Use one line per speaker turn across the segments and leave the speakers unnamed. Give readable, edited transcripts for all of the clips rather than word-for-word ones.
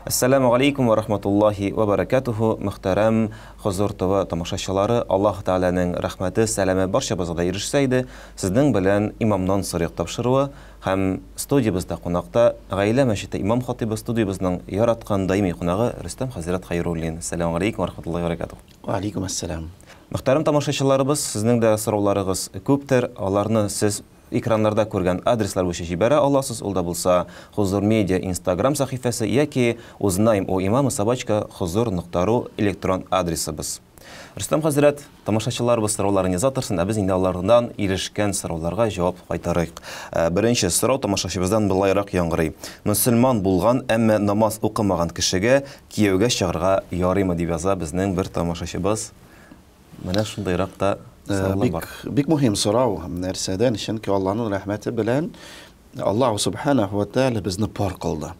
Әссәламү галәйкүм вә рахматуллаһи вә бәрәкәтүһү, мөхтәрәм Хозур ТВ тамашачылары, Аллаһ Тәгаләнең рәхмәте, сәламе барчабызга да ирешсә иде. Сезнең белән Имамнан сорыйк тапшыруы һәм студиябездә кунакта Гаилә мәчете имам хатыйбы, студиябезнең яраткан даими кунагы Рөстәм хәзрәт Хәйруллин. Әссәламү галәйкүм вә рахматуллаһи вә бәрәкәтүһ.
Вә алейкум әссәлам.
Мөхтәрәм тамашачыларыбыз, сезнең дә сорауларыгыз күптер, аларны сез экраннарда күргән адреслар буенча җибәрә аласыз, ул да булса Хузур Медиа Инстаграм сәхифәсе яки узнаем у имама собачка хузур нокта ру электрон адресыбыз. Рөстәм хәзрәт, тамашачыларыбыз сорауларын яза торсын, ә без инде алардан ирешкән сорауларга җавап кайтарыйк. Беренче сорау тамашачыбыздан болайрак яңгырый. Мөселман булган, әмма намаз укымаган кешегә кияүгә чыгарга ярыймы, дип яза безнең бер тамашачыбыз. Менә шундыйрак та сораулар бар.
Бик, бик мөһим сорау. Нәрсәдән? Чөнки Аллаһның рәхмәте белән Аллаһу субханаһу ва тааля безне пар кылды.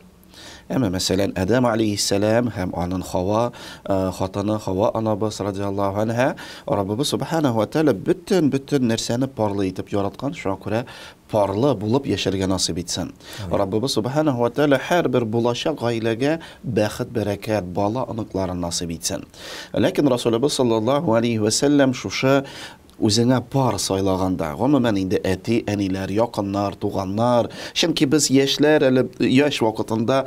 Әмма, мәсәлән, Адәм алейһиссәлам һәм аның Хава хатыны Хава анабыз радиаллаһу анһа, Раббыбыз субханаһу ва тааля бөтен-бөтен нәрсәне парлы итеп яраткан, шуңа күрә парлы булып яшәргә насыйп итсен. Раббыбыз Субханаһу ва Тәгалә һәрбер булачак гаиләгә бәхет, бәрәкәт, бала, оныкларын насыйп итсен. Ләкин Расулыбыз саллаллаһу алейһи вә сәлләм шушы үзеңә пар сайлаганда, гомумән инде әти, әниләр, якыннар, туганнар, чөнки без яшьләр әле яшь вакытында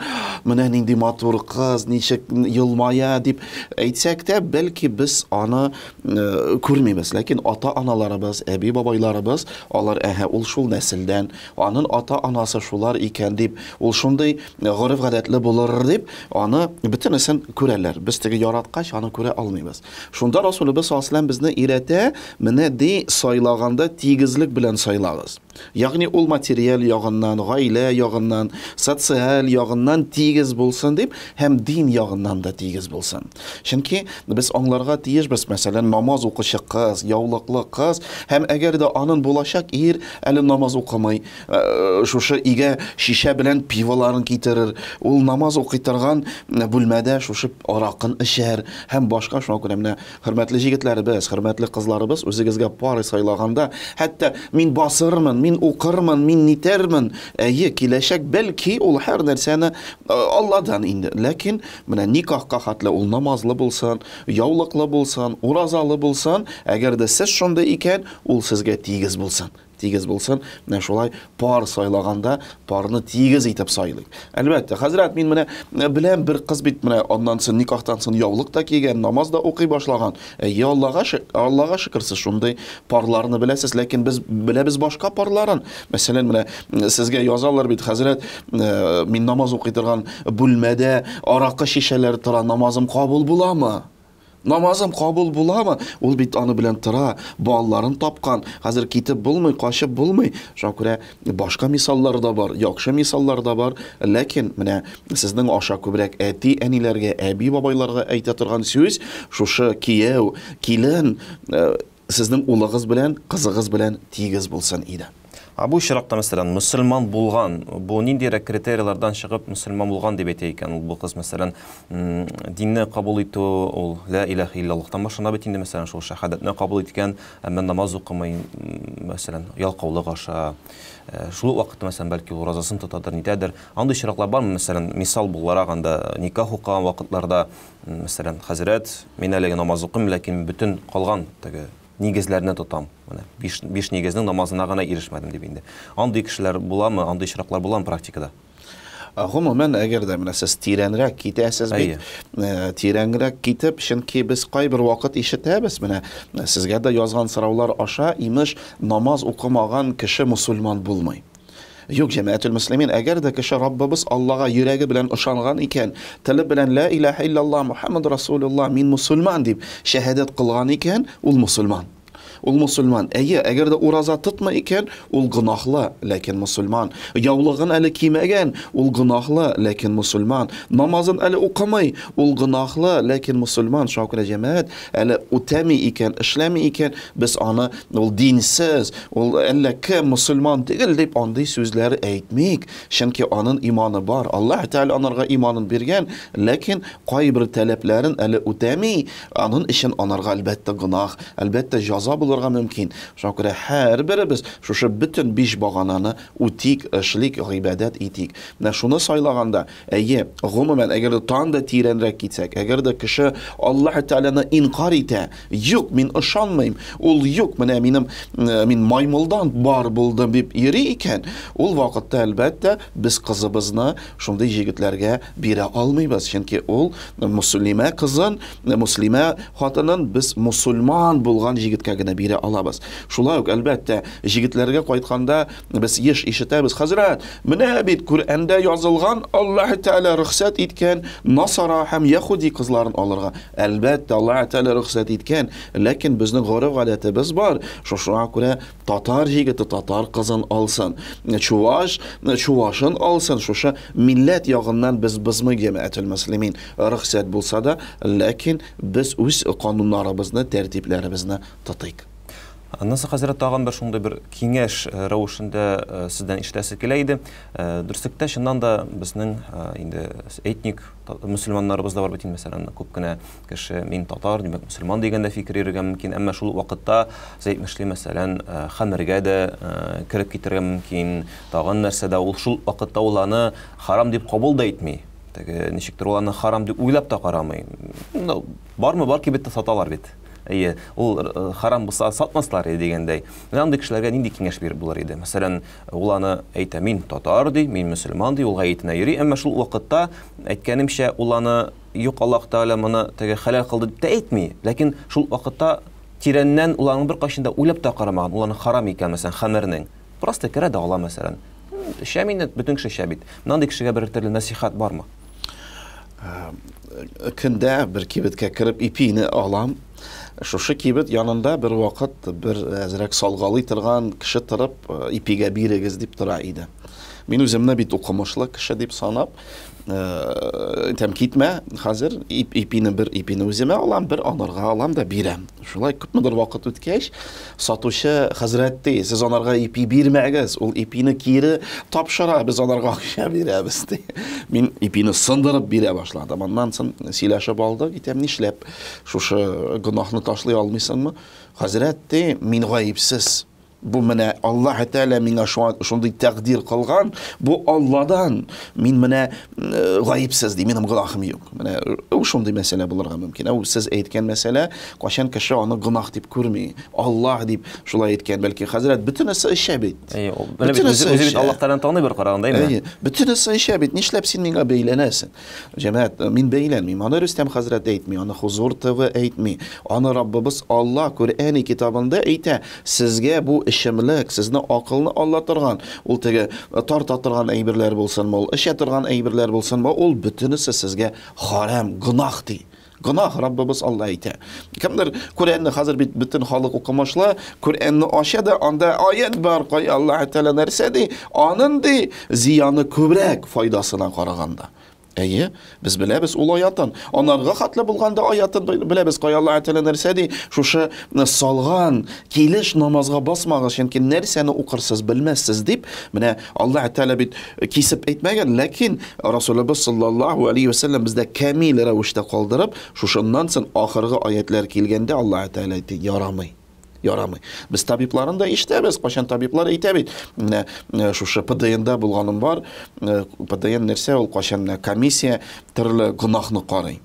менә нинди матур кыз, ничек елмая дип әйтсәк тә, бәлки без аны күрмибез. Ләкин ата-аналарыбыз, әби-бабайларыбыз, алар, әһә, ул шул нәселдән, анын ата-анасы шулар икән дип, ул шундый гореф-гадәтле булыр дип, аны бөтенесен күрәләр. Без теге яраткач, аны күрә алмыйбыз. Шунда Расулыбыз саллаллаһу алейһи ва сәлләм безне өйрәтә, менә ди, сайлаганда тигезлек белән сайлагыз. Ягъни ул материаль ягыннан, гаилә ягыннан, социаль ягыннан тигез булсын дип һәм дин ягыннан да тигез булсын. Чөнки без аңларга тиешбез, мәсәлән, намаз укучы кыз, яулыклы кыз һәм әгәр дә анын булачак ир әле намаз укымый, шушы өйгә шешә белән пиволарын китерер, ул намаз укый торган бүлмәдә шушы аракын эчәр һәм башка. Шуңа күрә менә Хөрмәтле җегетләребез, хөрмәтле кызларыбыз, үзегезгә пар сайлаганда, хәтта мин басырмын, мин укырмын, мин нитәрмен, әйе, киләчәк, бәлки ул һәр нәрсәне Алладан инде. Ләкин менә никахка хәтле ул намазлы булсын, яулыклы булсын, уразалы булсын, әгәр дә сез шундый икән, ул сезгә тигез булсын. Тигез булсын. Менә шулай пар сайлаганда парны тигез итеп сайлыйк. Әлбәттә, хәзрәт, мин менә беләм, бер кыз бит менә аннан соң никахтан соң яулык та кигән, намаз да укый башлаган. Әйе, Аллага Аллага шөкер, сез шундый парларны беләсез, ләкин без беләбез башка парларын. Мәсәлән, менә сезгә язалар бит, хәзрәт, мин намаз укый торган бүлмәдә аракы шешәләре тора, намазым кабул буламы? Намазым кабул буламы? Ул бит аны белән тора, балаларын тапкан. Хәзер китеп булмый, качып булмый. Шуңа күрә башка мисаллар да бар, яхшы мисаллар да бар. Ләкин менә сезнең аша күбрәк әти-әниләргә, әби-бабайларга әйтә торган сүз, шушы кияү, килен сезнең улыгыз белән, кызыгыз белән тигез булсын иде.
Ә бу очракта, мәсәлән, мөселман булган, бу ниндирәк критерийлардан чыгып мөселман булган дип әйтә икән ул бу кыз, мәсәлән, динне кабул итү, ул лә иләһә илляллаһтан башлана бит инде, мәсәлән, шул шәһадәтне кабул иткән, әмма намаз укымый, мәсәлән, ялкаулык аша, шул ук вакытта, мәсәлән, бәлки ул уразасын тотадыр, нитәдер. Андый очраклар бармы, мәсәлән, мисал буларак анда никах укыган вакытларда, мәсәлән, хәзрәт, мин әлеге намаз укыйм, ләкин бөтен калган теге нигезләрне тотам. Менә биш нигезнең намазына гына ирешмәдем дип инде. Андый кешеләр буламы, андый очраклар буламы практикада?
Гомумән, әгәр дә менә сез тирәнрәк китәсез бит, тирәнрәк китеп, чөнки без кайбер вакыт ишетәбез, менә сезгә дә язган сораулар аша, имеш, намаз укымаган кеше мусульман булмый. Юк, җәмәгател мөслимин, әгәр дә кеше Раббыбыз Аллага йөрәге белән ышанган икән, теле белән лә илаһә илляллаһ Мухаммад Расулуллаһ, мин мусульман дип шәһадәт кылган икән, ул мусульман. Ул мусульман. Әйе, әгәр дә ураза тотмый икән, ул гөнаһлы, ләкин мусульман. Яулыгын әле кимәгән, ул гөнаһлы, ләкин мусульман. Намазын әле укымый, ул гөнаһлы, ләкин мусульман. Шуңа күрә җәмәгать, әле үтәми икән, эшләми икән, без аны ул динсез, ул әллә кем, мусульман түгел дип андый сүзләр әйтмик. Чөнки анын иманы бар. Аллаһ Тәгалә анарга иманын биргән, ләкин кайбер таләпләрен әле үтәми. Анын өчен анарга әлбәттә гөнаһ, әлбәттә җаза булыр. булырга мөмкин. Шуңа күрә һәрберебез шушы бөтен биш багананы үтик, эшлик, гыйбадәт итик. Менә шуны сайлаганда, әйе, гомумән, әгәр дә тагын да тирәнрәк китсәк, әгәр дә кеше Аллаһ Тәгаләне инкар итә, юк, мин ышанмыйм, ул юк, менә минем, мин маймылдан бар булдым дип йөри икән, ул вакытта, әлбәттә, без кызыбызны шундый җегетләргә бирә алмыйбыз, чөнки ул мөслимә кызын, мөслимә хатынын без мусульман булган җегеткә генә бирә алабыз. Шулай ук, әлбәттә, җегетләргә кайтканда без еш ишетәбез, хәзрәт, менә бит Коръәндә язылган, Аллаһ Тәгалә рөхсәт иткән насара һәм яһүди кызларын алырга. Әлбәттә, Аллаһ Тәгалә рөхсәт иткән, ләкин безнең гореф-гадәтебез бар, шушыңа күрә татар җегете татар кызын алсын, чуваш чувашын алсын, шушы милләт ягыннан без бозмый җәмәгател мөслимин, рөхсәт булса да, ләкин без үз кануннарыбызны, тәртипләребезне тотыйк.
Аннан соң, хәзрәт, тагын бер шундый бер киңәш рәвешендә сездән ишетәсе килә иде. Дөреслектә, чыннан да безнең инде этник мөселманнарыбыз да бар бит инде, мәсәлән, күп кенә кеше мин татар, димәк, мөселман дигән дә фикер йөрергә мөмкин, әмма шул ук вакытта, сез әйтмешли, мәсәлән, хәмергә дә кереп китәргә мөмкин, тагын нәрсә дә, ул шул вакытта ул аны харам дип кабул да итми. Теге ничектер ул аны харам дип уйлап та карамый. Бармы, бар кибеттә саталар бит. Әйе, ул э, харам булса сатмаслар иде дигәндәй. Менә андый кешеләргә нинди киңәш биреп булыр иде? Мәсәлән, ул аны әйтә, мин татар ди, мин мөселман ди, ул гаетенә йөри, әмма шул вакытта әйткәнемчә, ул аны юк Аллаһ Тәгалә моны теге хәләл кылды дип тә әйтми. Ләкин шул вакытта тирәннән ул аның беркайчан да уйлап та карамаган, ул аны харам икән, мәсәлән, хәмернең. Просто керә дә ала, мәсәлән. Эчәм инде, бөтен кеше эчә бит. Менә андый кешегә берәр төрле нәсыйхәт бармы?
Көндә бер кибеткә кереп ипине алам. Шушы кибет янында бер вакыт бер әзрәк салгалый торган кеше торып, ипигә бирегез дип тора иде. Мин үземне бит укымышлы кеше дип санап, әйтәм, китмә, хәзер ипине бер ипине үземә алам, бер анарга алам да бирәм. Шулай күпмедер вакыт үткәч, сатучы хәзрәт ди, сез анарга ипи бирмәгез, ул ипине кире тапшыра, без анарга акча бирәбез ди. Мин ипине сындырып бирә башладым. Аннан соң сөйләшеп алдык, әйтәм, нишләп шушы гөнаһны ташлый алмыйсыңмы? Хәзрәт ди, мин гаепсез. Бу менә Аллаһ Тәгалә миңа шундый тәкъдир кылган, бу Алладан. Мин менә э, гаепсез ди, минем гөнаһым юк. Менә ул шундый мәсьәлә булырга мөмкин. Ә сез әйткән мәсьәлә, кайчан кеше аны гөнаһ дип күрми, Аллаһ дип шулай әйткән, бәлки хәзрәт бөтенесе эчә бит.
Әйе, бөтенесе үзе бит Аллаһ Тәгаләне таный бер караганда, әйеме?
Әйе, бөтенесе эчә бит. Нишләп син миңа бәйләнәсең? Җәмәгать, мин бәйләнмим. Аны Рөстәм хәзрәт әйтми, аны Хузур ТВ әйтми. Аны Раббыбыз Алла Коръәни китабында әйтә. Сезгә бу эчемлек, сезне акылны алла торган, ул теге тарта торган әйберләр булсынмы, ул эчә торган әйберләр булсынмы, ул бөтенесе сезгә харам, гөнаһ ди. Гөнаһ, Раббыбыз Алла әйтә. Кемдер Коръәнне хәзер бит бөтен халык укымышлы, Коръәнне ача да анда аят бар, кай Аллаһ Тәгалә нәрсә ди? Анын ди зыяны күбрәк файдасына караганда. Әйе, без беләбез ул аятын. Анарга хәтле булганда аятын беләбез, кай Аллаһ Тәгалә нәрсә ди? Шушы салган килеш намазга басмагыз, чөнки нәрсәне укырсыз белмәссез дип, менә Аллаһ Тәгалә бит кисеп әйтмәгән, ләкин Расулыбыз саллаллаһу алейһи вә сәлләм бездә камил рәвештә калдырып, шушыннан соң ахыргы аятлар килгәндә Аллаһ Тәгалә әйтте, ярамый. Ярамый. Без табибларын да ишетәбез, кайчан табиблар әйтә бит. Менә э, шушы ПДНда булганым бар. Э, ПДН нәрсә ул, кайчан менә комиссия төрле гөнаһны карый.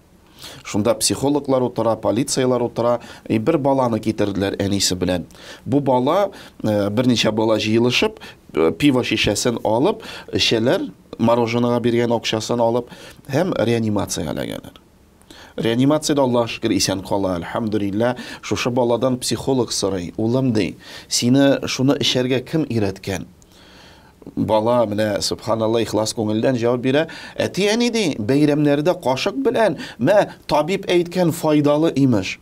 Шунда психологлар утыра, полицияләр утыра. И бер баланы китерделәр әнисе белән. Бу бала, э, берничә бала җыелышып, э, пиво шешәсен алып, эчәләр, мороженого биргән акчасын алып һәм реанимациягә эләгәләр. Реанимациядә Аллаһ шөкер исән кала, әлхәмдүлилләһ. Шушы баладан психолог сорый, улым ди, сине шуны эчәргә кем өйрәткән? Бала менә субханалла ихлас күңелдән җавап бирә. Әти-әни ди, бәйрәмнәрдә кашык белән, мә, табиб әйткән файдалы имеш.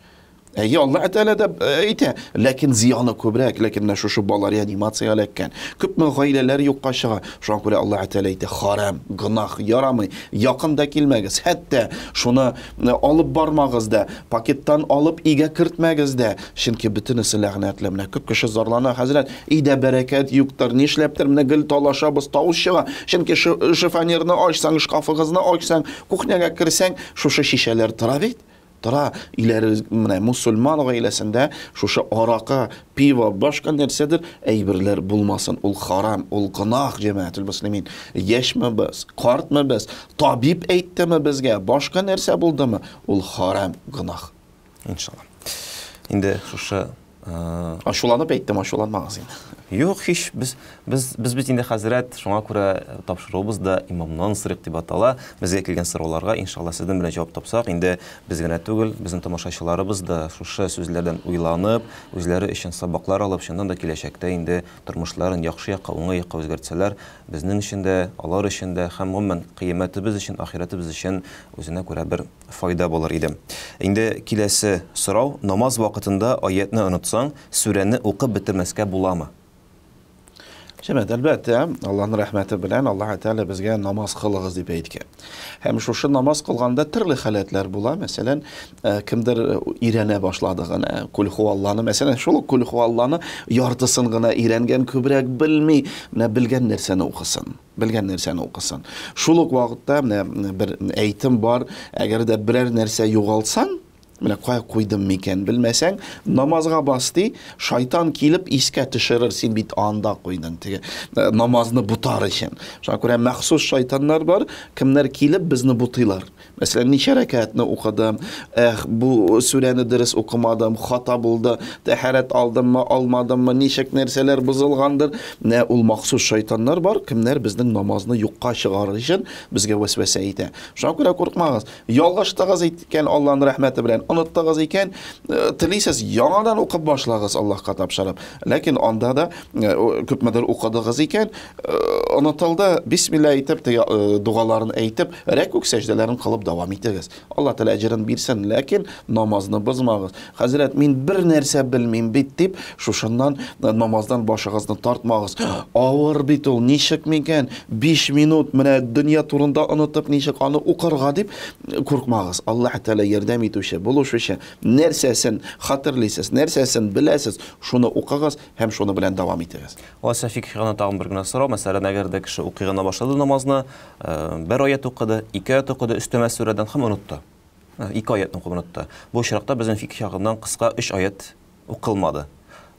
Әйе, Аллаһ Тәгалә дә э, әйтә, ләкин зыяны күбрәк, ләкин менә шушы бала реанимациягә эләккән. Күпме гаиләләр юкка чыга. Шуңа күрә Аллаһ Тәгалә әйтә, харам, гөнаһ, ярамый, якын да килмәгез. Хәтта шуны э, алып бармагыз да, пакеттан алып өйгә кертмәгез дә, чөнки бөтенесе ләгънәтле. Менә күп кеше зарлана, хәзрәт, Өйдә бәрәкәт юктыр, нишләптер менә гел талашабыз, тавыш чыга. Чөнки шифонерны ачсаң, шкафыгызны ачсаң, кухняга керсәң, шушы шешәләр тора бит. тора. Өйләребез, менә мусульман гаиләсендә шушы аракы, пиво, башка нәрсәдер әйберләр булмасын. Ул харам, ул гөнаһ, җәмәгател мөслимин. Яшьме без, картмы без, табиб әйттеме безгә, башка нәрсә булдымы, ул харам, гөнаһ.
Иншалла. Инде шушы
Ачуланып әйттем, ачуланмагыз инде.
Юк, һич без без без бит инде хәзрәт, шуңа күрә тапшыруыбыз да имамнан сорыйк дип атала. Безгә килгән сорауларга иншалла сезнең белән җавап тапсак, инде без генә түгел, безнең тамашачыларыбыз да шушы сүзләрдән уйланып, үзләре өчен сабаклар алып, чыннан да киләчәктә инде тормышларын яхшы якка, уңай якка үзгәртсәләр, безнең өчен дә, алар өчен дә һәм гомумән кыямәтебез өчен, ахирәтебез өчен үзенә күрә бер файда булыр иде. Инде киләсе сорау, намаз вакытында аятьне онытсаң, сүрәне укып бетермәскә буламы?
Җәмәгать, әлбәттә, Аллаһның рәхмәте белән Аллаһ Тәгалә безгә намаз кылыгыз дип әйткән. Һәм шушы намаз кылганда төрле халәтләр була. Мәсәлән, э, кемдер өйрәнә башлады гына Кул хуалланы, мәсәлән, шул ук Кул хуалланы яртысын гына өйрәнгән, күбрәк белми, менә белгән нәрсәне укысын. Белгән нәрсәне укысын. Шул ук вакытта менә бер әйтем бар, әгәр дә берәр нәрсә югалтсаң, менә кая куйдым микән, белмәсәң, намазга бас ди, шайтан килеп искә төшерер, син бит анда куйдың, теге э, намазны бутар өчен. Шуңа күрә махсус шайтаннар бар, кемнәр килеп безне бутыйлар. Мәсәлән, ничә рәкәгатьне укыдым, эх, бу сүрәне дөрес укымадым, хата булды, тәһарәт алдыммы, алмадыммы, ничек нәрсәләр бозылгандыр. Менә ул махсус шайтаннар бар, кемнәр безнең намазны юкка чыгарыр өчен безгә вәсвәсә итә. Шуңа күрә куркмагыз. Ялгыштыгыз икән, Аллаһның рәхмәте белән, оныттыгыз икән, э, телисез, яңадан укып башлагыз Аллаһка тапшырып. Ләкин анда да э, күпмедер укыдыгыз икән, э, онытылды, бисмилла әйтеп, теге догаларын әйтеп, Рәкүк сәҗдәләрен кылып дәвам итегез. Алла Тәгалә әҗерен бирсен, ләкин намазны бозмагыз. Хәзрәт, мин бер нәрсә белмим бит дип, шушыннан э, намаздан башыгызны тартмагыз. Авыр бит ул, ничек микән? 5 минут менә дөнья турында онытып ничек аны укырга дип э, куркмагыз. Аллаһ Тәгалә ярдәм итүче, булышучы. Нәрсәсен хәтерлисез, нәрсәсен беләсез, шуны укыгыз һәм шуны белән дәвам итегез.
Алайса фикһ ягына тагын бер генә сорау. Мәсәлән, әгәр дә кеше укый гына башлады намазны, э, бер аят укыды, ике аят укыды өстәмә сүрәдән һәм онытты. Э, ике аятны укып онытты. Бу очракта безнең фикһ ягыннан кыска өч аят укылмады.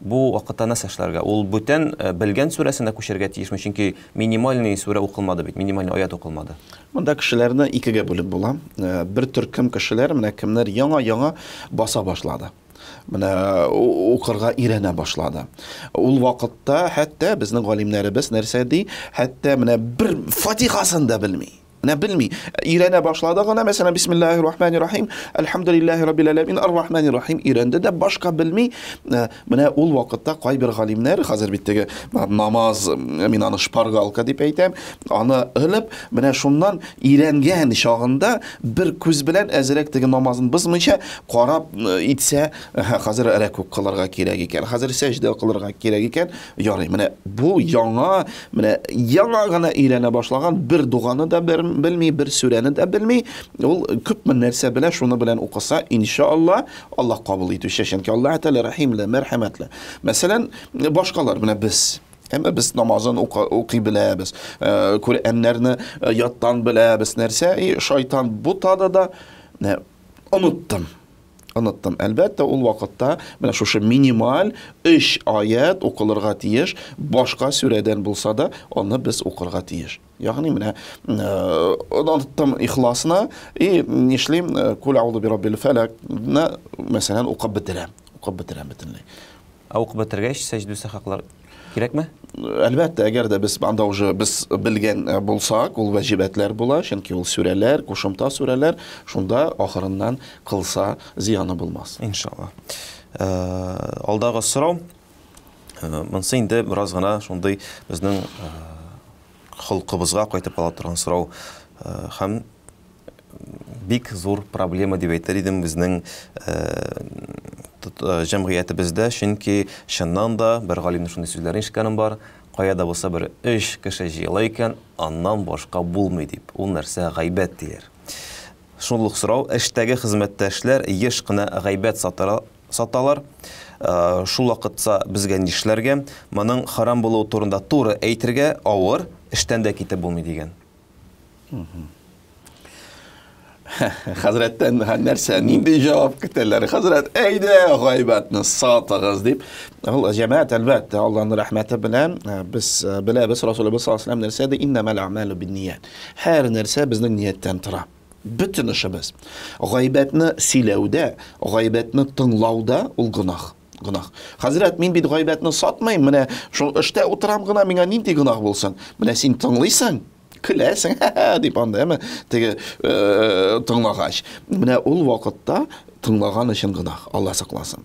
Бу вакытта нәрсә эшләргә? Ул бүтән э, белгән сүрәсенә күчәргә тиешме? Чөнки минимальный сүрә укылмады бит, минимальный аят укылмады.
Монда кешеләрне икегә бүлеп була. Бер төркем кешеләр, менә кемнәр яңа-яңа баса башлады. Менә укырга өйрәнә башлады. Ул вакытта хәтта безнең галимнәребез нәрсә ди? Хәтта менә бер фатихасын да белми. Менә белми. Өйрәнә башлады гына, мәсәлән, бисмиллаһир рахманир рахим, әлхәмдүлиллаһи раббил аламин, ар-рахманир рахим өйрәнде дә башка белми. Э, менә ул вакытта кайбер галимнәр, хәзер бит теге намаз, мин аны шпаргалка дип әйтәм, аны элеп, менә шуннан Өйрәнгән чагында бер күз белән әзрәк теге намазын бозмыйча карап э, итсә, хәзер рәкүк кылырга кирәк икән, хәзер сәҗдә кылырга кирәк икән, ярый. Менә бу яңа, менә яңа гына өйрәнә башлаган бер дуганы да белми, бер сүрәне дә белми, ул күпме нәрсә белә, шуны белән укыса, иншалла, Аллаһ кабул итүче, чөнки Аллаһ Тәгалә рәхимле, мәрхәмәтле. Мәсәлән, башкалар, менә без Әмма без намазын укый беләбез, э, Коръәннәрне э, яттан беләбез, нәрсә, и шайтан бутады да, менә оныттым. Оныттым. Әлбәттә, ул вакытта менә шушы минималь өч аят укылырга тиеш, башка сүрәдән булса да, аны без укырга тиеш. Ягъни менә э, оныттым ихласны и нишлим, кул аузу би раббил фәләкне мәсәлән укып бетерәм. Укып бетерәм бөтенләй.
Ә укып бетергәч, сәҗдү сәхаклар кирәкме?
Әлбәттә, әгәр дә без анда уже без белгән э, булсак, ул вәҗибәтләр була, чөнки ул сүрәләр, кушымта сүрәләр, шунда ахырыннан кылса зыяны булмас.
Иншалла. Э, алдагы сорау, э, монысы инде бераз гына шундый безнең холкыбызга кайтып кала торган сорау һәм бик зур проблема дип әйтер идем безнең э, э, җәмгыятебездә, чөнки чыннан да бер галимнең шундый сүзләрен ишеткәнем бар, кая да булса бер өч кеше җыела икән, аннан башка булмый дип. Ул нәрсә гайбәт диләр. Шул ук сорау, эштәге хезмәттәшләр еш кына гайбәт саталар. Э, шул вакытта безгә нишләргә? Моның харам булуы турында туры әйтергә авыр, эштән дә китеп булмый дигән.
Хәзрәттән нәрсә, нинди җавап көтәләр? Хәзрәт, әйдә, гайбәтне сатыгыз дип. Ул җәмәгать, әлбәттә, Аллаһның рәхмәте белән э, без э, беләбез, Расулыбыз саллаллаһу алейһи вәсәлләм нәрсә ди? Иннәмәл әгъмалу бинният. Һәр нәрсә безнең нияттән тора. Бөтен эшебез. Гайбәтне сөйләүдә, гайбәтне тыңлауда ул гөнаһ. Гөнаһ. Хәзрәт, мин бит гайбәтне сатмыйм, менә шул эштә утырам гына, миңа нинди гөнаһ булсын? Менә син тыңлыйсың, көләсең, ха-ха, дип анда, әмма теге э, тыңлагач. Менә ул вакытта тыңлаган өчен гөнаһ, Алла сакласын.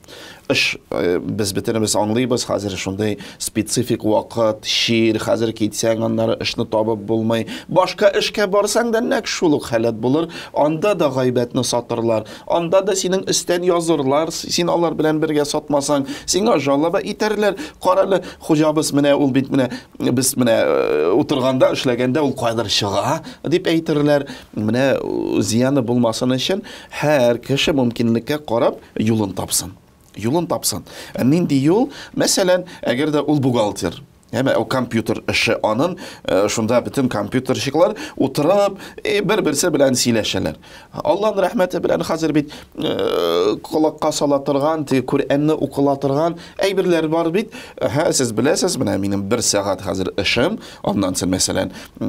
Эш э, без бөтенебез аңлыйбыз, хәзер шундый специфик вакыт, чир, хәзер китсәң, аннары эшне табып булмый. Башка эшкә барсаң да нәкъ шул ук халәт булыр. Анда да гайбәтне сатырлар, анда да синең өстән язырлар, син алар белән бергә сатмасаң, сиңа жалоба итәрләр. Карале, хуҗабыз менә ул бит менә без менә э, утырганда, эшләгәндә ул кайдыр чыга дип әйтерләр. Менә э, зыяны булмасын өчен һәр кеше мөмкинлеккә карап юлын тапсын. Юлын тапсын. Ә нинди юл? Мәсәлән, әгәр дә ул бухгалтер, Әмма ул компьютер эше анын, э, шунда бөтен компьютерщиклар утырып, бер-берсе белән сөйләшәләр. Аллаһның рәхмәте белән хәзер бит э, колакка сала торган, теге Коръәнне укыла торган әйберләр бар бит. Һә, сез беләсез, менә минем бер сәгать хәзер эшем, аннан соң, мәсәлән, э,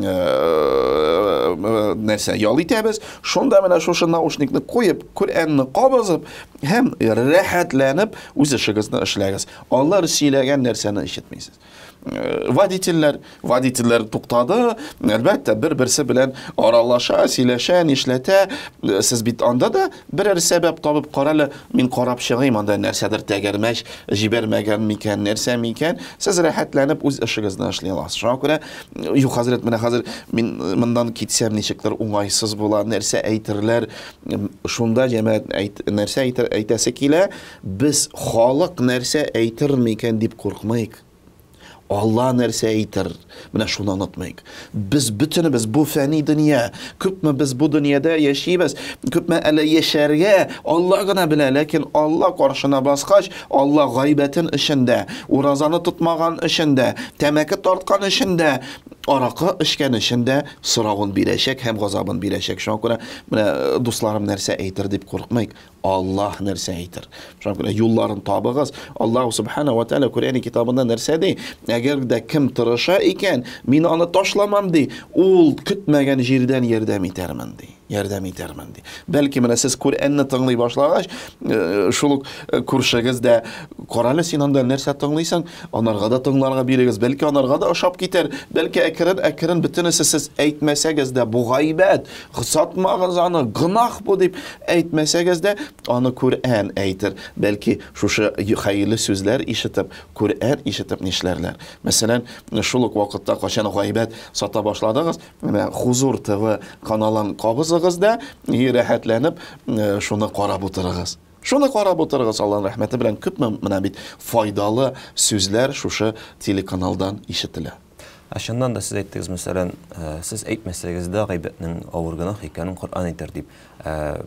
нәрсә, ял итәбез. Шунда менә шушы наушникны куеп, Коръәнне кабызып һәм рәхәтләнеп үз эшегезне эшләгез. Алар сөйләгән нәрсәне ишетмисез. Э, водительләр, водительләр туктады, әлбәттә, бер-берсе белән аралаша, сөйләшә, нишләтә. Э, сез бит анда да берәр сәбәп табып карале, мин карап чыгыйм, анда нәрсәдер тәгәрмәч җибәрмәгән микән, нәрсә микән. Сез рәхәтләнеп үз эшегезне эшли аласыз. Шуңа күрә, юк, хәзрәт, менә хәзер мин моннан китсәм ничектер уңайсыз була, нәрсә әйтерләр. Шунда җәмәгать әйт, нәрсә әйтер, әйтәсе килә, без халык нәрсә әйтер микән дип куркмыйк. Алла нәрсә әйтер? Менә шуны онытмыйк. Без бөтенебез бу фәни дөнья, күпме без бу дөньяда яшибез, күпме әле яшәргә, Алла гына белә, ләкин Алла каршына баскач, Алла гайбәтен өчен дә, уразаны тотмаган өчен дә, тәмәке тарткан өчен дә, аракы эчкән өчен дә соравын бирәчәк һәм газабын бирәчәк. Шуңа күрә менә дусларым нәрсә әйтер дип куркмыйк. Аллаһ нәрсә әйтер? Шуңа күрә юлларын табыгыз. Аллаһ субхана ва тааля Коръән китабында нәрсә ди? Әгәр дә кем тырыша икән, мин аны ташламам ди. Ул көтмәгән җирдән ярдәм итәрмен ди. Ярдәм итәрмен ди. Бәлки менә сез Коръәнне тыңлый башлагач, э, шул ук э, күршегез дә, карале син анда нәрсә тыңлыйсың? Анарга да тыңларга бирегез. Бәлки анарга да ошап китәр. Бәлки әкрен-әкрен бөтенесе сез әйтмәсәгез дә бу гайбәт, Сатмагыз аны, гөнаһ бу дип әйтмәсәгез дә, аны Коръән әйтер. Бәлки, шушы хәерле сүзләр ишетеп, Коръән ишетеп нишләрләр? Мәсәлән, шул ук вакытта кайчан гайбәт сата башладыгыз, менә Хузур ТВ каналын кабызыгыз да, и рәхәтләнеп э, шуны карап утырыгыз. Шуны карап утырыгыз, Аллаһның рәхмәте белән күпме менә бит файдалы сүзләр шушы телеканалдан ишетелә.
Ә чыннан да сез әйттегез, мәсәлән, э, сез әйтмәсәгез дә гайбәтнең авыр гөнаһ икәнен Коръән әйтер дип. Э,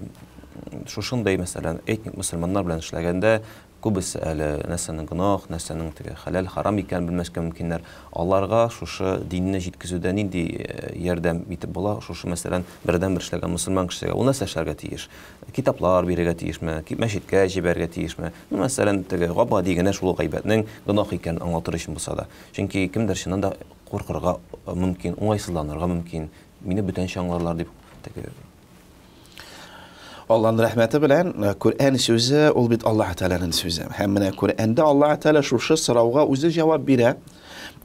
шушындай, мәсәлән, этник мөселманнар белән эшләгәндә күбесе әле нәрсәнең гөнаһ, нәрсәнең теге хәләл, харам икәнен белмәскә мөмкиннәр. Аларга шушы динне җиткезүдә нинди э, ярдәм итеп була? Шушы, мәсәлән, бердән-бер эшләгән мөселман кешегә ул нәрсә эшләргә тиеш? Китаплар бирергә тиешме? Мәчеткә җибәрергә тиешме? Ну, мәсәлән, теге гап-гади генә шул гайбәтнең гөнаһ икәнен аңлатыр өчен булса да. Чөнки кемдер чыннан да куркырга мөмкин, уңайсызланырга мөмкин, мине бүтәнчә аңларлар дип теге.
Аллаһның рәхмәте белән э, Коръән сүзе ул бит Аллаһ Тәгаләнең сүзе. Һәм менә Коръәндә Аллаһ Тәгалә шушы сорауга үзе җавап бирә.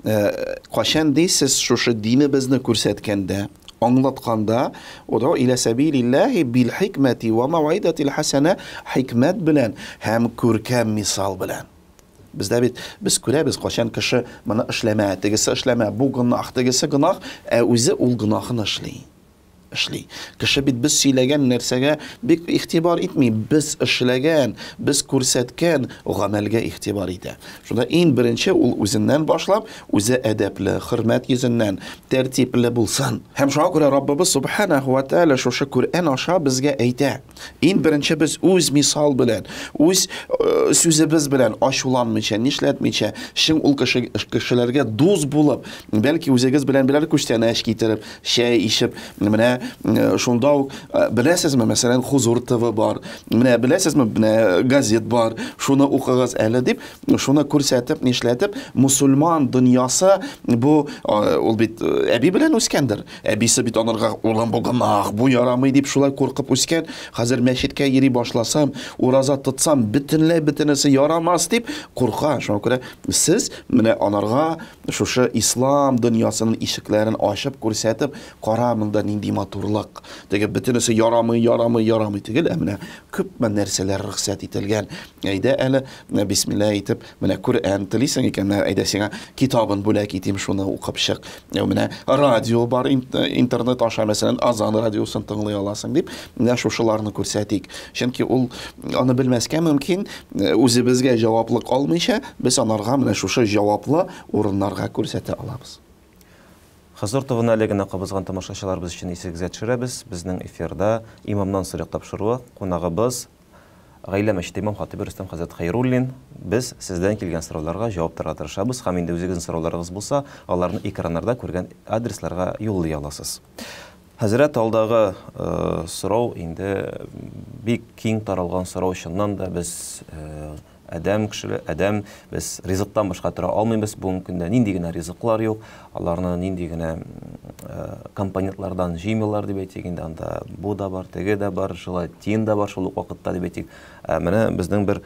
Э, кайчан дисез шушы динебезне күрсәткәндә, аңлатканда, Уду иля сәбилиллаһи бил хикмәти ва мауидатил хәсәнә хикмәт белән һәм күркәм мисал белән. Бездә бит без күрәбез, кайчан кеше моны эшләмә, тегесе эшләмә, бу гөнаһ, тегесе гөнаһ, ә үзе ул гөнаһын эшли. Эшли. Кеше бит без сөйләгән нәрсәгә бик игътибар итми, без эшләгән, без күрсәткән гамәлгә игътибар итә. Шунда иң беренче ул үзеннән башлап, үзе әдәпле, хөрмәт йөзеннән, тәртипле булсын. Һәм шуңа күрә Раббыбыз Субханәһу ва Тәгалә шушы Коръән аша безгә әйтә. Иң беренче без үз мисал белән, үз э, сүзебез белән ачуланмыйча, нишләтмичә, чын ул кеше, кешеләргә дус булып, бәлки үзегез белән берәр күчтәнәч китереп, чәй ичеп, менә Менә шунда ук беләсезме, мәсәлән, Хузур ТВ бар. Менә беләсезме, менә газет бар. Шуны укыгыз әле дип, шуны күрсәтеп, нишләтеп, мусульман дөньясы бу ул бит әби белән үскәндер. Әбисе бит анарга улым бу гөнаһ, бу ярамый дип шулай куркып үскән. Хәзер мәчеткә йөри башласам, ураза тотсам, бөтенләй бөтенесе ярамас дип курка. Шуңа күрә сез менә анарга шушы ислам дөньясының ишекләрен ачып күрсәтеп, кара монда нинди матурлык. Теге бөтенесе ярамый, ярамый, ярамый түгел, ә менә күпме нәрсәләр рөхсәт ителгән. Әйдә әле, бисмилла әйтеп, менә Коръән телисең икән, менә әйдә сиңа китабын бүләк итим, шуны укып чык. Менә радио бар, интернет аша, мәсәлән, Азан радиосын тыңлый аласың дип, менә шушыларны күрсәтик. Чөнки ул аны белмәскә мөмкин, үзебезгә җаваплык алмыйча, без анарга менә шушы җаваплы урыннарга күрсәтә алабыз.
Хозур ТВны әле генә кабызган тамашачыларыбыз өчен исегезгә төшерәбез, безнең эфирда Имамнан сорыйк тапшыруы, кунагыбыз Гаилә мәчете имам хатибы Рөстәм хәзрәт Хәйруллин. Без сездән килгән сорауларга җавап табарга тырышабыз һәм инде үзегезнең сорауларыгыз булса, аларны экраннарда күргән адресларга юллый аласыз. Хәзрәт, алдагы сорау инде бик киң таралган сорау, чыннан да без адәм кешеле, адәм, без ризыктан башка тора алмыйбыз. Бүгенге көндә нинди генә ризыклар юк, аларны нинди генә компонентлардан җыймыйлар дип әйтик инде, анда бу да бар, теге дә бар, желатин да бар шул ук вакытта дип әйтик. Менә безнең бер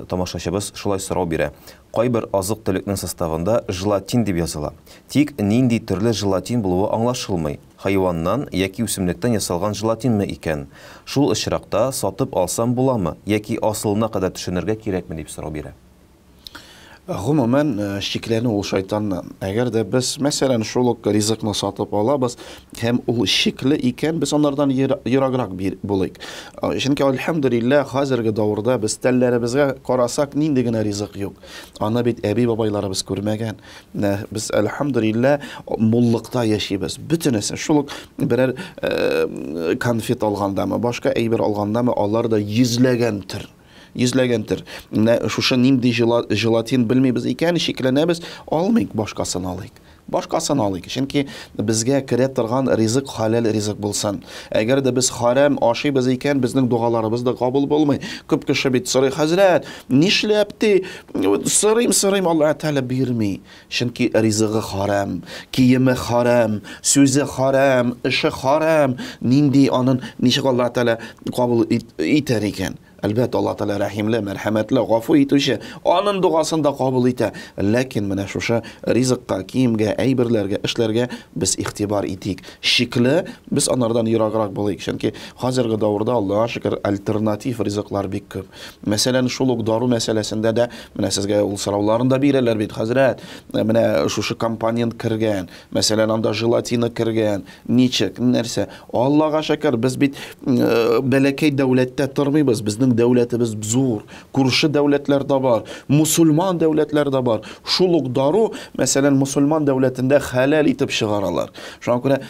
тамашачыбыз шулай сорау бирә. Кайбер азык-төлекнең составында желатин дип языла. Тик нинди төрле желатин булуы аңлашылмый. Хайваннан яки үсемлектән ясалган желатинмы икән? Шул очракта сатып алсам буламы яки асылына кадәр төшенергә кирәкме дип сорау бирә.
Гомумән, шикләнү ул шайтаннан. Әгәр дә без, мәсәлән, шул ук ризыкны сатып алабыз һәм ул шикле икән, без анардан ераграк булыйк. Чөнки, альхамдулилла, хәзерге дәвердә без телләребезгә карасак, нинди генә ризык юк. Аны бит әби-бабайларыбыз күрмәгән. Без, альхамдулилла, муллыкта яшибез. Бөтенесе шул ук берәр конфет алгандамы, башка әйбер алгандамы, алар да йөзләгән төр. Йөзләгән төр. Менә шушы нинди желатин белмибез икән, шикләнәбез, алмыйк, башкасын алыйк. Башкасын алыйк. Чөнки безгә керә торган ризык хәләл ризык булсын. Әгәр дә без харам ашыйбыз икән, безнең догаларыбыз да кабул булмый. Күп кеше бит сорый, хәзрәт, нишләп ти? Сорыйм, сорыйм, Аллаһ Тәгалә бирми. Чөнки ризыгы харам, киеме харам, сүзе харам, эше харам. Нинди анын ничек Аллаһ Тәгалә кабул итәр икән? Әлбәттә, Аллаһ Тәгалә рәхимле, мәрхәмәтле, гафу итүче, анын догасын да кабул итә. Ләкин менә шушы ризыкка, киемгә, әйберләргә, эшләргә без игътибар итик. Шикле, без анардан ераграк булыйк. Чөнки хәзерге дәвердә, Аллаһка шөкер, альтернатив ризыклар бик күп. Мәсәлән, шул ук дару мәсьәләсендә дә менә сезгә ул сорауларын да бирәләр бит, хәзрәт, менә шушы компонент кергән, мәсәлән, анда желатина кергән, ничек, нәрсә. Аллаһка шөкер, без бит бәләкәй дәүләттә тормыйбыз, безнең дәүләтебез зур, күрше дәүләтләр дә бар, мусульман дәүләтләр дә бар. Шул ук дару, мәсәлән, мусульман дәүләтендә хәләл итеп чыгаралар. Шуңа күрә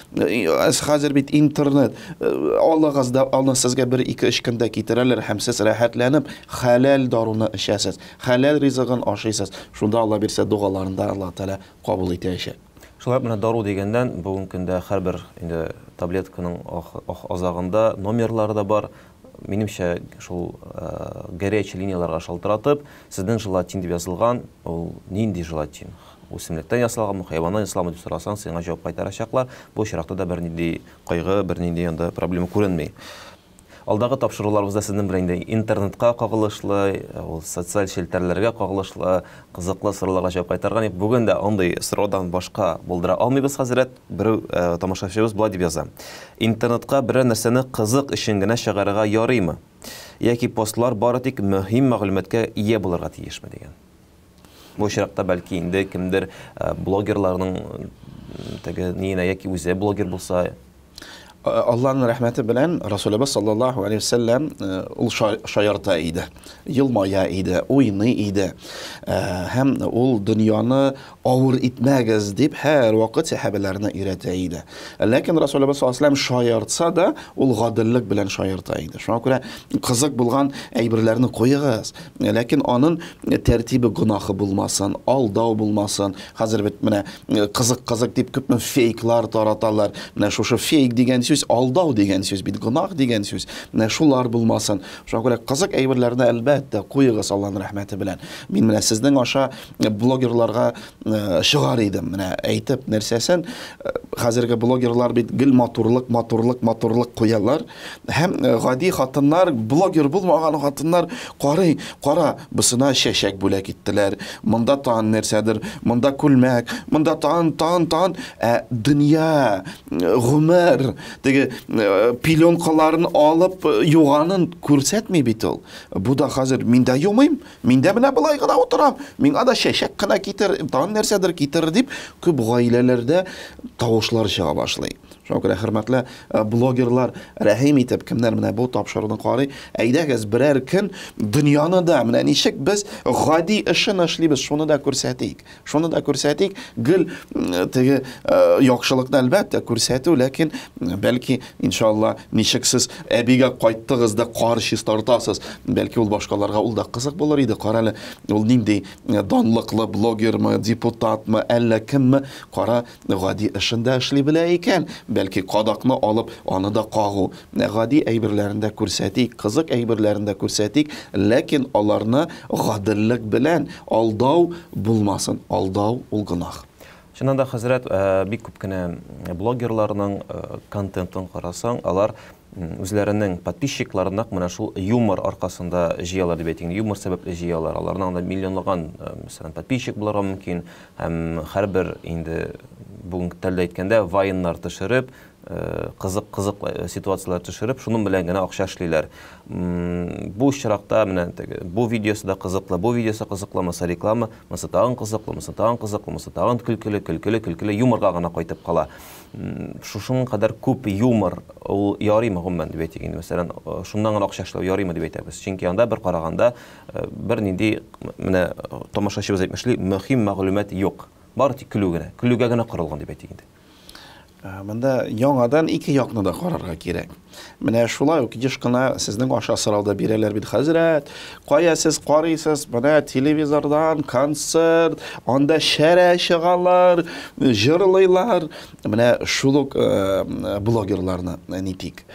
хәзер бит интернет, алыгыз да, аны сезгә бер, ике, өч көндә китерәләр һәм сез рәхәтләнеп хәләл даруны эчәсез, хәләл ризыгын ашыйсыз. Шунда Алла бирсә, догаларын да Аллаһ Тәгалә кабул итәчәк.
Шулай менә дару дигәннән, бүгенге көндә һәрбер инде таблетканың азагында номерлары да бар. Минемчә, шул горячий линияларга шалтыратып, сезнең желатин дип язылган, ул нинди желатин? Үсемлектән ясалганмы, хайваннан ясалганмы дип сорасаң, сиңа җавап кайтарачаклар. Бу очракта да бернинди кайгы, бернинди анда проблема күренми. Алдагы тапшыруларыбызда сезнең белән инде интернетка кагылышлы, ул социаль челтәрләргә кагылышлы кызыклы сорауларга җавап кайтарган идек. Бүген дә андый сораудан башка булдыра алмыйбыз, хәзрәт. Берәү тамашачыбыз болай дип яза. Интернетка берәр нәрсәне кызык өчен генә чыгарырга ярыймы? Яки постлар бары тик мөһим мәгълүматка ия булырга тиешме дигән. Бу очракта бәлки инде кемдер блогерларның теге ниенә яки үзе блогер булса.
Аллаһның рәхмәте белән Расулыбыз саллаллаһу алейһи ва сәлләм ул шаярта иде, елмая иде, уйный иде. Һәм ул дөньяны авыр итмәгез дип һәр вакыт сәхабәләрне өйрәтә иде. Ләкин Расулыбыз саллаллаһу алейһи ва сәлләм шаяртса да, ул гаделлек белән шаярта иде. Шуңа күрә кызык булган әйберләрне куегыз. Ләкин аның тәртибе гөнаһы булмасын, алдау булмасын. Хәзер бит менә кызык-кызык дип күпме фейклар тараталар. Менә шушы фейк дигән сүз сүз алдау дигән сүз бит, гөнаһ дигән сүз. Менә шулар булмасын. Шуңа күрә кызык әйберләрне әлбәттә куегыз Аллаһның рәхмәте белән. Мин менә сезнең аша блогерларга чыгар идем. Менә әйтеп нәрсәсен, хәзерге блогерлар бит гел матурлык, матурлык, матурлык куялар. Һәм гади хатыннар, блогер булмаган хатыннар карый, кара, бусына чәчәк бүләк иттеләр. Монда тагын нәрсәдер, монда күлмәк, монда тагын, тагын, тагын. Ә дөнья, гомер, теге пеленкаларын алып юганын күрсәтми бит ул. Бу да хәзер мин дә юмыйм, мин дә менә болай гына утырам, миңа да чәчәк кенә китер, тагын нәрсәдер китер дип күп гаиләләрдә тавышлар чыга башлый. Шуңа күрә, хөрмәтле блогерлар, рәхим итеп, кемнәр менә бу тапшыруны карый, әйдәгез берәр көн дөньяны да, менә ничек без гади эшен эшлибез, шуны да күрсәтик. Шуны да күрсәтик, гел теге яхшылыкны әлбәттә күрсәтү, ләкин бәлки, иншалла, ничек сез әбигә кайттыгыз да кар чистартасыз, бәлки ул башкаларга ул да кызык булыр иде. Кара әле, ул нинди данлыклы блогермы, депутатмы, әллә кемме, кара, гади эшен дә эшли белә икән, бәлки кадакны алып, аны да кагу. Гади әйберләрен дә күрсәтик, кызык әйберләрен дә күрсәтик, ләкин аларны гаделлек белән алдау булмасын. Алдау ул гөнаһ.
Чыннан да, хәзрәт, бик күп кенә блогерларның контентын карасаң, алар үзләренең подписчикларын нәкъ менә шул юмор аркасында җыялар дип әйтик, юмор сәбәпле җыялар. Аларның анда миллионлаган, мәсәлән, подписчик булырга мөмкин һәм һәрбер инде бүгенге телдә әйткәндә вайннар төшереп, кызык кызык ситуацияләр төшереп, шуның белән генә акча эшлиләр. Бу очракта менә теге бу видеосы да кызыклы, бу видеосы кызыклы, монысы реклама, монысы тагын кызыклы, монысы тагын кызыклы, монысы тагын көлкеле, көлкеле, көлкеле, юморга гына кайтып кала. Шушының кадәр күп юмор ул ярыймы гомумән дип әйтик инде, мәсәлән, шуннан гына акча эшләү ярыймы дип әйтәбез. Чөнки анда бер караганда бернинди менә тамашачыбыз әйтмешли, мөһим мәгълүмат юк. Бары тик көлү генә, көлүгә генә корылган дип әйтик инде.
Монда яңадан ике якны да карарга кирәк. Менә шулай ук еш кына сезнең аша сорау да бирәләр бит, хәзрәт, кая сез карыйсыз, менә телевизордан концерт, анда шәрә чыгалар, җырлыйлар. Менә шул ук блогерларны нитик.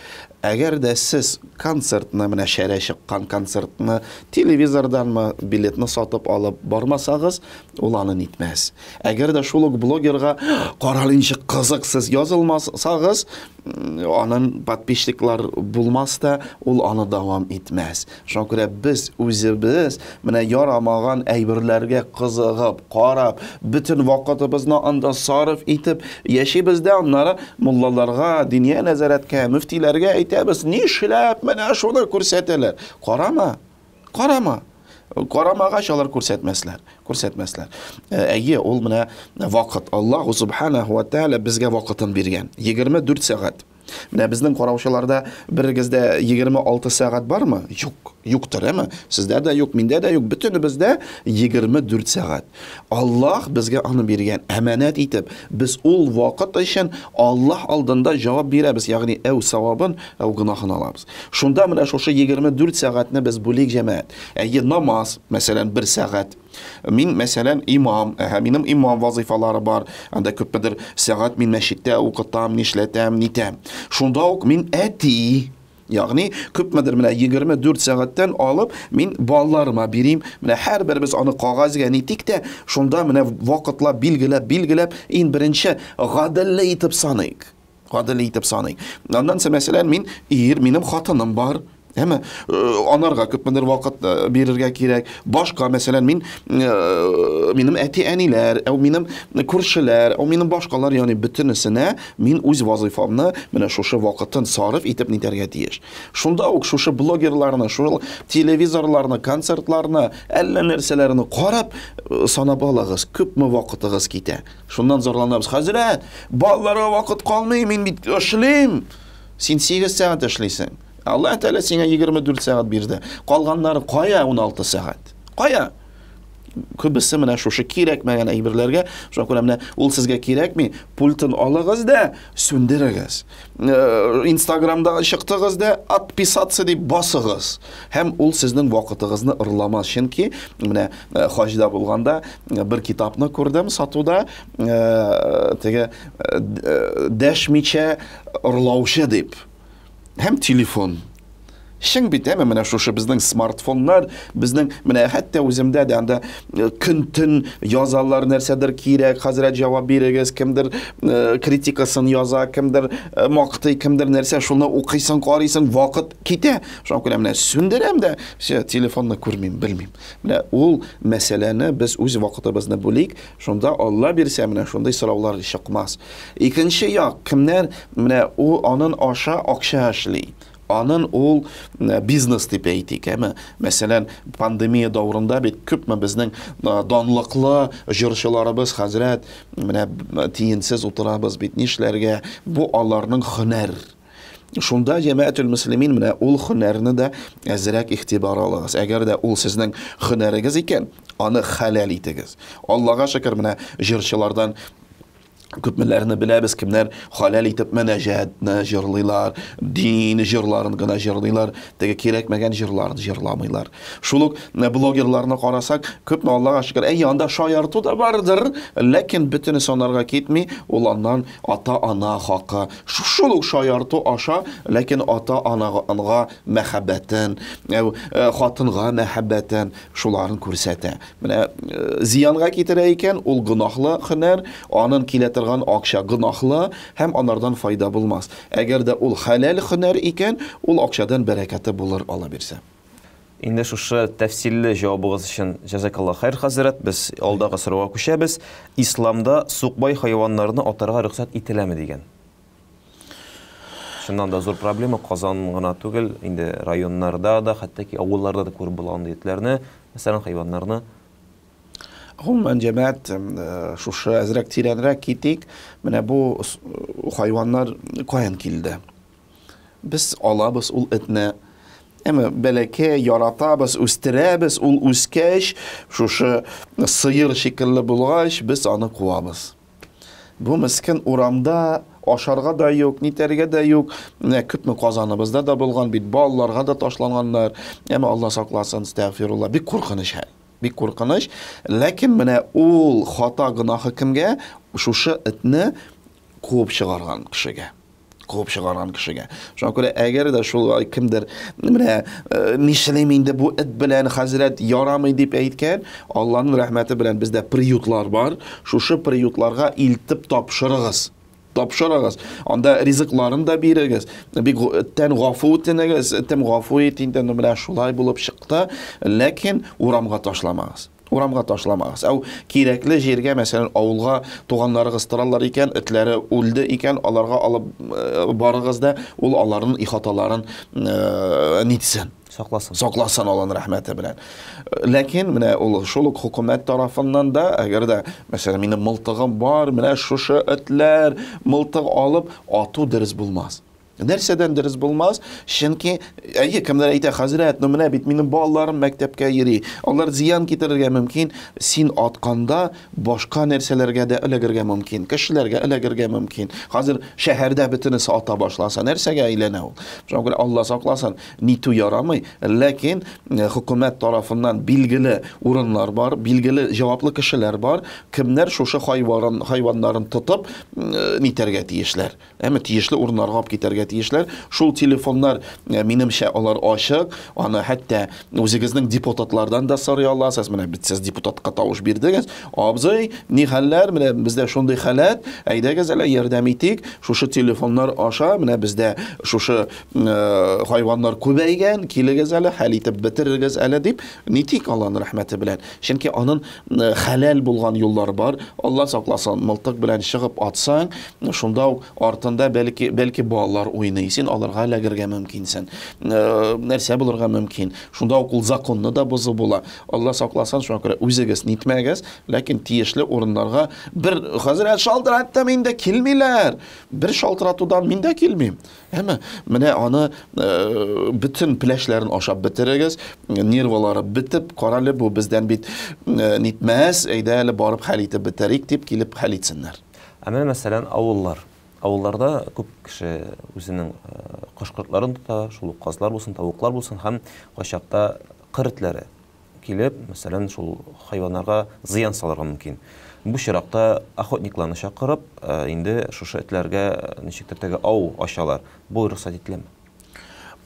Әгәр дә сез концертны, менә шәрә чыккан концертны телевизорданмы билетны сатып алып бармасагыз, ул аны нитмәс. Әгәр дә шул ук блогерга карале ничек кызык сез язылмасагыз, анын подписчиклар булмас та, ул аны дәвам итмәс. Шуңа күрә без үзебез менә ярамаган әйберләргә кызыгып, карап, бөтен вакытыбызны анда сарыф итеп яшибез дә, аннары муллаларга, диния нәзарәткә, мөфтиләргә әйтәбез, нишләп менә шуны күрсәтәләр? Карама, карама. Карамагач алар күрсәтмәсләр, күрсәтмәсләр. Әйе, ул менә вакыт. Аллаһу субханаху ва тааля безгә вакытын биргән. 24 сәгать. Менә безнең караучыларда берегездә 26 сәгать бармы? Юк. Юктыр, әме? Сездә дә юк, миндә дә юк. Бөтенебездә 24 сәгать. Аллаһ безгә аны биргән, әманәт итеп. Без ул вакыт өчен Аллаһ алдында җавап бирәбез, ягъни әү савабын, әү гөнаһын алабыз. Шунда менә шушы 24 сәгатьне без бүлик, җәмәгать. Әйе, намаз, мәсәлән, бер сәгать. Мин, мәсәлән, имам, әһә, минем имам вазыйфалары бар. Анда күпмедер сәгать мин мәчеттә укытам, нишләтәм, нитәм. Шунда ук мин әти, ягъни күпмедер менә 24 сәгатьтән алып мин балаларыма бирим. Менә һәрберебез аны кагазга нитик тә, шунда менә вакытлап билгеләп, билгеләп, иң беренче гаделле итеп саныйк. Гадел итеп саныйк. Аннан соң, мәсәлән, мин ир, минем хатыным бар. Әмма анарга күпмедер вакыт бирергә кирәк. Башка, мәсәлән, мин, минем әти-әниләр, ә минем күршеләр, ә минем башкалар, ягъни бөтенесенә мин үз вазыйфамны менә шушы вакытын сарыф итеп нитәргә тиеш. Шунда ук шушы блогерларны, шул телевизорларны, концертларны, әллә нәрсәләрне карап, санап алыгыз, күпме вакытыгыз китә. Шуннан зарланабыз. Хәзрәт, балаларга вакыт калмый, мин бит эшлим. Син 8 сәгать эшлисең. Аллаһ Тәгалә сиңа 24 сәгать бирде. Калганнары кая 16 сәгать? Кая? Күбесе менә шушы кирәкмәгән әйберләргә, шуңа күрә менә ул сезгә кирәкми, пультын алыгыз да сүндерегез. Инстаграмда чыктыгыз да отписаться дип басыгыз. Һәм ул сезнең вакытыгызны ырламас. Чөнки менә хаҗда булганда бер китапны күрдем сатуда, теге дәшмичә ырлаучы дип. Һәм телефон. Чын бит, әмма менә шушы безнең смартфоннар, безнең менә хәтта үземдә дә анда көн-төн язалар, нәрсәдер кирәк, хәзрәт җавап бирегез, кемдер критикасын яза, кемдер мактый, кемдер нәрсә, шуны укыйсың, карыйсың, вакыт китә. Шуңа күрә менә сүндерәм дә, все, телефонны күрмим, белмим. Менә ул мәсьәләне без үз вакытыбызны бүлик, шунда Алла бирсә, менә шундый сораулар чыкмас. Икенче як, кемнәр менә ул анын аша акча эшли. Анын ул бизнес дип әйтик, әме? Мәсәлән, пандемия дәверендә бит күпме безнең данлыклы җырчыларыбыз, хәзрәт, менә тиенсез утырабыз бит, нишләргә? Бу аларның һөнәр. Шунда җәмәгатүл мөслимин менә ул һөнәрне дә әзрәк игътибар алыгыз. Әгәр дә ул сезнең һөнәрегез икән, аны хәләл итегез. Аллага шөкер, менә җырчылардан күпмеләрне беләбез, кемнәр хәләл итеп мөнәҗәтне җырлыйлар, дин җырларын гына җырлыйлар, теге кирәкмәгән җырларын җырламыйлар. Шул ук блогерларны карасак, күпме Аллага шөкер, әй, анда шаярту да бардыр, ләкин бөтенесе анарга китми, ул аннан ата-ана хакы. Шул ук шаярту аша, ләкин ата-анага мәхәббәтен, хатынга мәхәббәтен, шуларын күрсәтә. Менә зыянга китерә икән, ул гөнаһлы һөнәр, анын килә торган акча гөнаһлы һәм анардан файда булмас. Әгәр дә ул хәләл һөнәр икән, ул акчадан бәрәкәте булыр, Алла бирсә.
Инде шушы тәфсилле җавабыгыз өчен җәзакаллаһ хәйр, хәзрәт. Без алдагы сорауга күчәбез. Исламда сукбай хайваннарны атарга рөхсәт ителәме дигән. Чыннан да зур проблема, Казан гына түгел, инде районнарда да, хәтта ки авылларда да күреп була андый этләрне, мәсәлән, хайваннарны.
Гомумән, җәмәгать, шушы әзрәк тирәнрәк китик. Менә бу хайваннар каян килде? Без алабыз ул этне, әмма бәләкәй яратабыз, үстерәбез, ул үскәч, шушы сыер шикелле булгач, без аны куабыз. Бу мескен урамда ашарга да юк, нитәргә дә юк. Менә күпме Казаныбызда да булган бит, балаларга да ташланганнар. Әмма Алла сакласын, әстәгъфирулла, бик куркыныч хәл. Бик куркыныч. Ләкин менә ул хата гөнаһы кемгә? Шушы этне куып чыгарган кешегә. Куып чыгарган кешегә. Шуңа күрә әгәр дә шулай кемдер менә нишлим инде бу эт белән, хәзрәт, ярамый дип әйткән, Алланың рәхмәте белән бездә приютлар бар. Шушы приютларга илтеп тапшырыгыз. Тапшырыгыз. Анда ризыкларын да бирегез. Бик эттән гафу үтенегез. Этем гафу ит инде, ну менә шулай булып чыкты. Ләкин урамга ташламагыз. Урамга ташламагыз. Әү кирәкле җиргә, мәсәлән, авылга туганнарыгыз торалар икән, этләре үлде икән, аларга алып барыгыз да, ул аларның ихаталарын нитсен.
Сакласын.
Сакласын Алланың рәхмәте белән. Ләкин менә ул шул ук хөкүмәт тарафыннан да, әгәр дә, мәсәлән, минем мылтыгым бар, менә шушы этләр, мылтык алып ату дөрес булмас. Нәрсәдән дөрес булмас? Чөнки, әйе, кемдер әйтә, хәзрәт, ну менә бит минем балаларым мәктәпкә йөри, алар зыян китерергә мөмкин. Син атканда башка нәрсәләргә дә эләгергә мөмкин, кешеләргә эләгергә мөмкин. Хәзер шәһәрдә бөтенесе ата башласа, нәрсәгә әйләнә ул? Шуңа күрә Алла сакласын, нитү ярамый, ләкин хөкүмәт тарафыннан билгеле урыннар бар, билгеле җаваплы кешеләр бар, кемнәр шушы хайваннарын тотып, нитәргә тиешләр. Әмма тиешле урыннарга алып китәргә тиешләр. Шул телефоннар, минемчә, алар ачык. Аны хәтта үзегезнең депутатлардан да сорый аласыз. Менә бит сез депутатка тавыш бирдегез. Абзый, ни хәлләр? Менә бездә шундый халәт. Әйдәгез әле ярдәм итик. Шушы телефоннар аша менә бездә шушы хайваннар күбәйгән. Килегез әле, хәл итеп бетерегез әле дип, нитик Аллаһның рәхмәте белән. Чөнки аның хәләл булган юллары бар. Алла сакласын, мылтык белән чыгып атсаң, шунда ук артында бәлки, бәлки балалар уйный. уйный, син аларга эләгергә мөмкинсең. Нәрсә булырга мөмкин? Шунда ук ул законны да бозу була. Алла сакласын, шуңа күрә үзегез нитмәгез, ләкин тиешле урыннарга бер хәзрәт шалтыраттым инде, килмиләр. Бер шалтыратудан мин дә килмим. Әмма менә аны э, бөтен пеләшләрен ашап бетерегез, нервалары бетеп, карале бу бездән бит э, нитмәс, әйдә әле барып хәл итеп бетерик дип килеп хәл итсеннәр.
Ә менә мәсәлән авыллар. Авылларда күп кеше үзенең э, кош-кортларын тота, шул ук казлар булсын, тавыклар булсын һәм кайчакта кыр этләре килеп, мәсәлән, шул хайваннарга зыян салырга мөмкин. Бу чиракта охотникларны чакырып, э, инде шушы этләргә э, ничектер теге ау ачалар. Бу рөхсәт ителәме?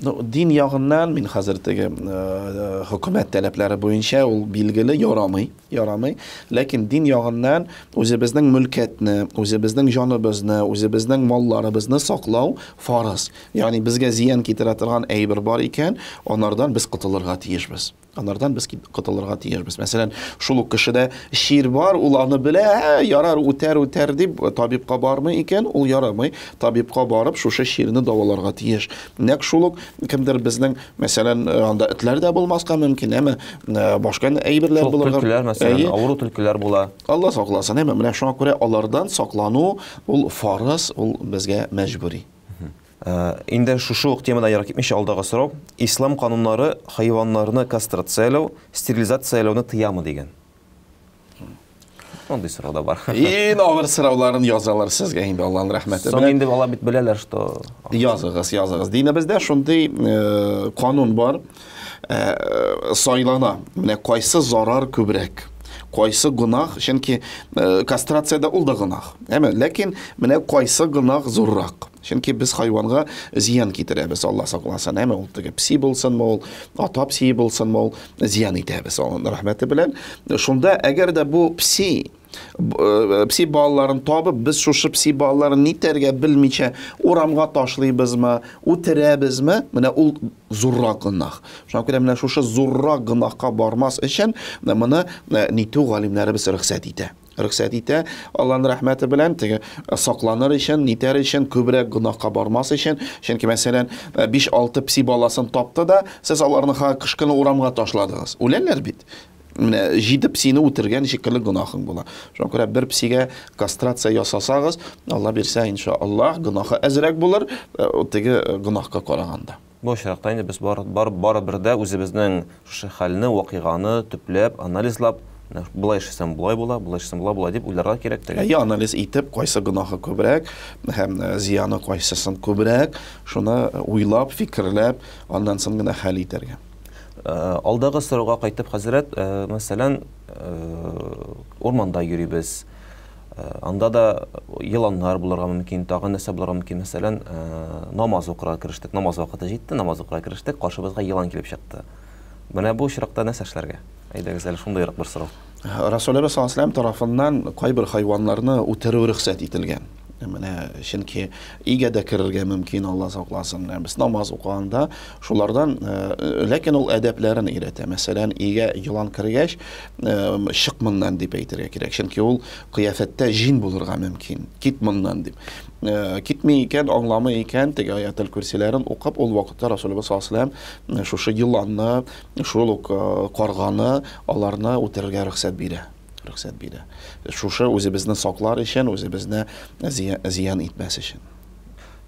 Ну, дин ягыннан мин хәзер теге э, хөкүмәт таләпләре буенча ул билгеле ярамый, ярамый. Ләкин дин ягыннан үзебезнең мөлкәтне, үзебезнең җаныбызны, үзебезнең малларыбызны саклау фарыз. Ягъни безгә зыян китерә торган әйбер бар икән, анардан без котылырга тиешбез. Анардан без котылырга тиешбез. Мәсәлән, шул ук кешедә чир бар, ул аны белә, ә, ярар, үтәр, үтәр дип табибка бармый икән, ул ярамый. Табибка барып, шушы чирне дәваларга тиеш. Нәкъ шул ук кемдер безнең, мәсәлән, анда этләр дә булмаска мөмкин, әмма башка әйберләр
булырга. Төлкеләр, мәсәлән, авыру төлкеләр була.
Алла сакласын, әмма менә шуңа күрә алардан саклану ул фарыз, ул безгә мәҗбүри.
Инде шушы ук темадан ерак китмичә алдагы сорау. Ислам кануннары хайваннарны кастрацияләү, стерилизацияләүне тыямы дигән. Мондый сорау да бар.
Иң авыр сорауларын язалар сезгә инде Аллаһның рәхмәте
белән. Соң инде алар бит беләләр, что
Языгыз, языгыз. Динебездә шундый канун бар. Сайлана. Менә кайсы зарар күбрәк? Кайсы гөнаһ? Чөнки кастрациядә ул да гөнаһ. Әмма ләкин менә кайсы гөнаһ зуррак? Чөнки без хайванга зыян китерәбез, Алла сакласын. Әмма ул теге пси булсынмы ул, ата пси булсынмы ул, зыян итәбез Аллаһның рәхмәте белән. Шунда әгәр дә бу пси э, пси балаларын табып, без шушы пси балаларын нитәргә белмичә урамга ташлыйбызмы, үтерәбезме, менә ул зуррак гөнаһ. Шуңа күрә менә шушы зуррак гөнаһка бармас өчен моны э, нитү галимнәребез рөхсәт итә. Рөхсәт итә, Аллаһның рәхмәте белән теге э, сакланыр өчен, нитәр өчен, күбрәк гөнаһка бармас өчен. Чөнки, мәсәлән, 5-6 э, пси баласын тапты да, сез аларны кыш көне урамга ташладыгыз. Үләләр бит. Менә җиде псине үтергән шикелле гөнаһың була. Шуңа күрә бер псигә кастрация ясасагыз, Алла бирсә, иншаллаһ, гөнаһы әзрәк булыр, э, теге гөнаһка караганда.
Бу очракта инде без бар, бар, барыбер дә үзебезнең шушы хәлне, вакыйганы төпләп, анализлап, менә болай эшләсәм болай була, болай эшләсәм болай була дип уйларга кирәк
теге. Әйе, анализ итеп, кайсы гөнаһы күбрәк һәм э, зыяны кайсысын күбрәк, шуны уйлап, фикерләп, аннан соң гына хәл итәргә.
Э, алдагы сорауга кайтып, хәзрәт, э, мәсәлән, урманда йөрибез, Э, анда да еланнар булырга мөмкин, тагын нәрсә булырга мөмкин. Мәсәлән, э, намаз укырга керештек, намаз вакыты җитте, намаз укырга керештек, каршыбызга елан килеп чыкты. Менә бу очракта нәрсә эшләргә? Әйдәгез әле шундыйрак бер сорау.
Расулебез саллаллаһу алейһи тарафыннан кайбер хайваннарны үтерү рөхсәт ителгән. Менә чөнки өйгә дә керергә мөмкин, Алла сакласын. Менә без намаз укыганда шулардан, э, ләкин ул әдәпләрен өйрәтә. Мәсәлән, өйгә елан кергәч, чык моннан дип әйтергә кирәк. Чөнки ул кыяфәттә җин булырга мөмкин. Кит моннан дип. Китми икән, аңламый икән, теге аятел күрсиләрен укып, ул вакытта Расулыбыз саллаллаһу алейһи ва шушы еланны, шул ук карганы, аларны үтерергә рөхсәт бирә. Рөхсәт бирә. Шушы үзебезне саклар өчен, үзебезне зыян итмәс өчен.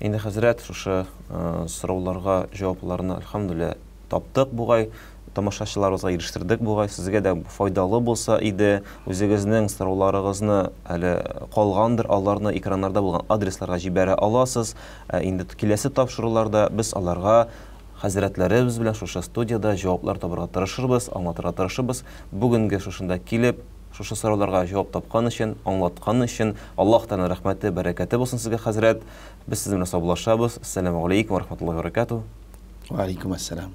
Инде хәзрәт, шушы сорауларга җавапларны, әлхәмдүлилләһ, таптык бугай, тамашачыларыбызга ирештердек бугай, сезгә дә файдалы булса иде. Үзегезнең сорауларыгызны әле калгандыр, аларны экраннарда булган адресларга җибәрә аласыз. Ә инде киләсе тапшыруларда без аларга хәзрәтләребез белән шушы студиядә җаваплар табырга тырышырбыз, аңлатырга тырышырбыз. Бүгенге шушында килеп, шушы сорауларга җавап тапкан өчен, аңлаткан өчен Аллаһ Тәгаләнең рәхмәте, бәрәкәте булсын сезгә, хәзрәт. Без сезнең белән саубуллашабыз. Ассаламу алейкум ва рахматуллаһи ва баракатуһ.
Ва алейкум ассалам.